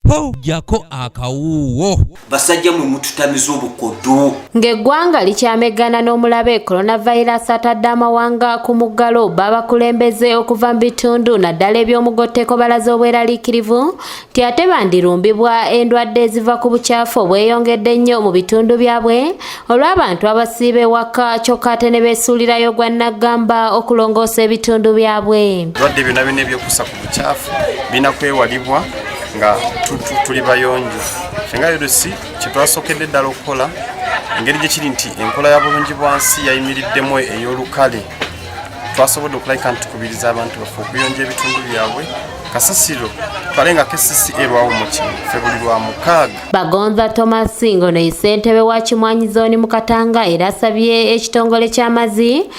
Ho, jako akawuuwo. Basajja mwe mututamiza obukodo. Ng'eggwanga likyameggana n'omulabe coronavirus atadde amawanga ku muggalo, babakulembeze okuva mu bitundu naddala eby'omugotteko balaze obweraliikirivu nti ate bandirumbibwa endwadde eziva ku bukyafu obweyongedde ennyo mu bitundu byabwe olw'abantu abasiiba ewaka, kyokka ate ne beesuulirayo gwa nnaggamba okulongoosa ebitundu byabwe. Ebirwadde byonna byonna ebyokussa ku bukyafu birina kwewalibwa nga tuli bayonjo. Ffe nga LC kyetwasookedde ddala okukola, engeri gye kiri nti enkola ya bulungi bwansi yayimiriddemu ey'olukale, twasobodde okulabika nti tukubiriza abantu baffe okuyonja ebitundu byabwe. Kasasiro twale nga KCCA erwawo mu kino ffe buli lwa mukaaga. Bagonza Thomas ngono ye ssentebe wa Kimwanyi Zooni mu Katanga, era asabye ekitongole ky'amazzi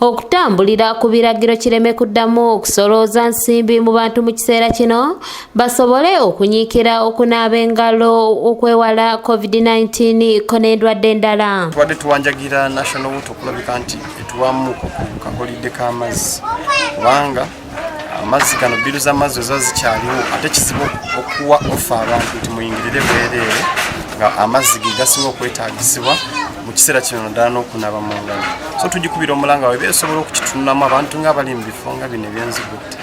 okutambulira ku biragiro kireme kuddamu okusolooza nsimbi mu bantu mu kiseera kino, basobole okunyiikira okunaaba engalo okwewala COVID-19 ko n'endwadde endala. Tubadde tuwanjagira National Water okulabika nti etuwamuko ku kakolidde k'amazzi, kubanga amazzi gano, bill z'amazzi oza zikyaliwo, ate kizibu okuwa offer abantu nti muyingirire bwereere nga amazzi ge gasinga okwetaagisibwa mu kiseera kino, naddala n'okunaaba mu ngalo. So tugikubira omulanga webe esobola okukitunulamu abantu nga bali mu bifo nga bino ebyenzigutte,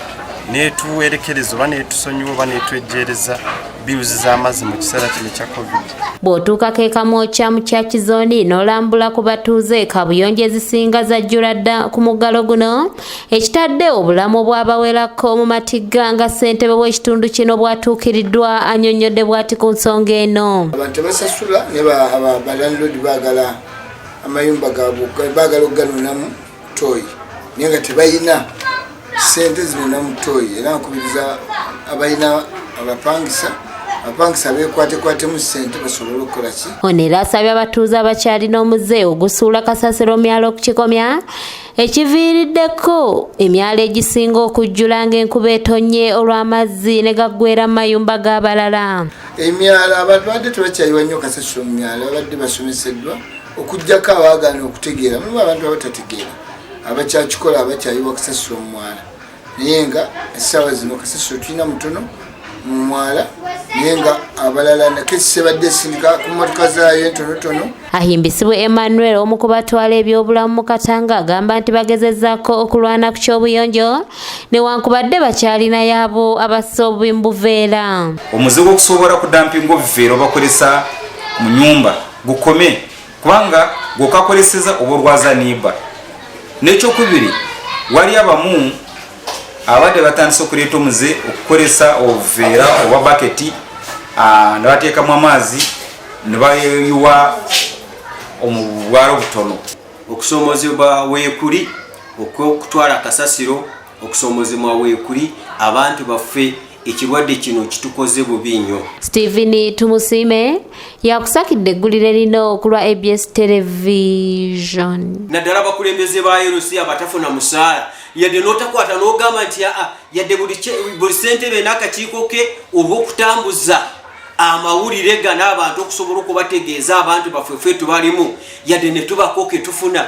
netuwerekereza oba netusonyiwa oba netwejjeereza bills z'amazzi mu kiseera kino ekya COVID. Bw'otuukako e Kamwokya mu Kyakizooni n'olambula ku batuuze, kabuyonjo ezisinga zajjula dda ku muggalo guno, ekitadde obulamu bw'abawerako mu matigga, nga ssentebe w'ekitundu kino bw'atuukiriddwa annyonnyodde bw'ati ku nsonga eno. Abantu tebasasula, naye balandlord baagala amayumba gaabwe, baagala okuganunamu toyi, naye nga tebalina sente zinunamu toyi. Era nkubiriza abalina abapangisa, abapangisa bekwatekwatemu sente basobole okukola ki. Ono era asabye abatuuze abakyalina omuze ogusuula kasasiro mu myalo okukikomya, ekiviiriddeko emyalo egisinga okujjula ng'enkuba etonnye olw'amazzi ne gaggwera mu mayumba g'abalala. Emyalo abantu badde tebakyayiwa nnyo kasasiro mu myalo, babadde basomeseddwa, okugjako abaagaana okutegeera. Mulimu abantu abatategeera abakyakikola, abakyayiwa kasasiro mu mwala, naye nga essaawa zino kasasiro tulina mutono mu mwala, naye nga abalala nakesise badde esindika ku mmotoka zaayo entonotono. Ahimbisibwe Emmanuel, omu ku batwala ebyobulamu mu Katanga, agamba nti bagezezzaako okulwana ku ky'obuyonjo newankubadde bakyalinayo abo abassa obubi mu buveera. Omuze gw'okusobola kudampinga obuveera obakozesa mu nyumba gukome, kubanga gwokakoleseza oba orwaza niiba. N'ekyokubiri, wali abamu abadde batandise okuleeta omuze okukozesa obuveera oba baketi, nebateekamu amaazi nebayiwa omu bwaro obutono. Okusomozebwa weekuli okwokutwala kasasiro, okusomozebwa weekuli abantu baffe, ekirwadde kino kitukoze bubi nnyo. Stephen Tumusiime yakusakidde eggulire lino ku lwa ABS Television. Naddala abakulembeze ba LC abatafuna musaala, yadde n'otakwata n'ogamba nti aa, yadde buli ssentebe n'akakiiko ke olw'okutambuza amawulire gano abantu okusobola okubategeeza abantu baffe ffe tubalimu, yadde ne tubako ke tufuna.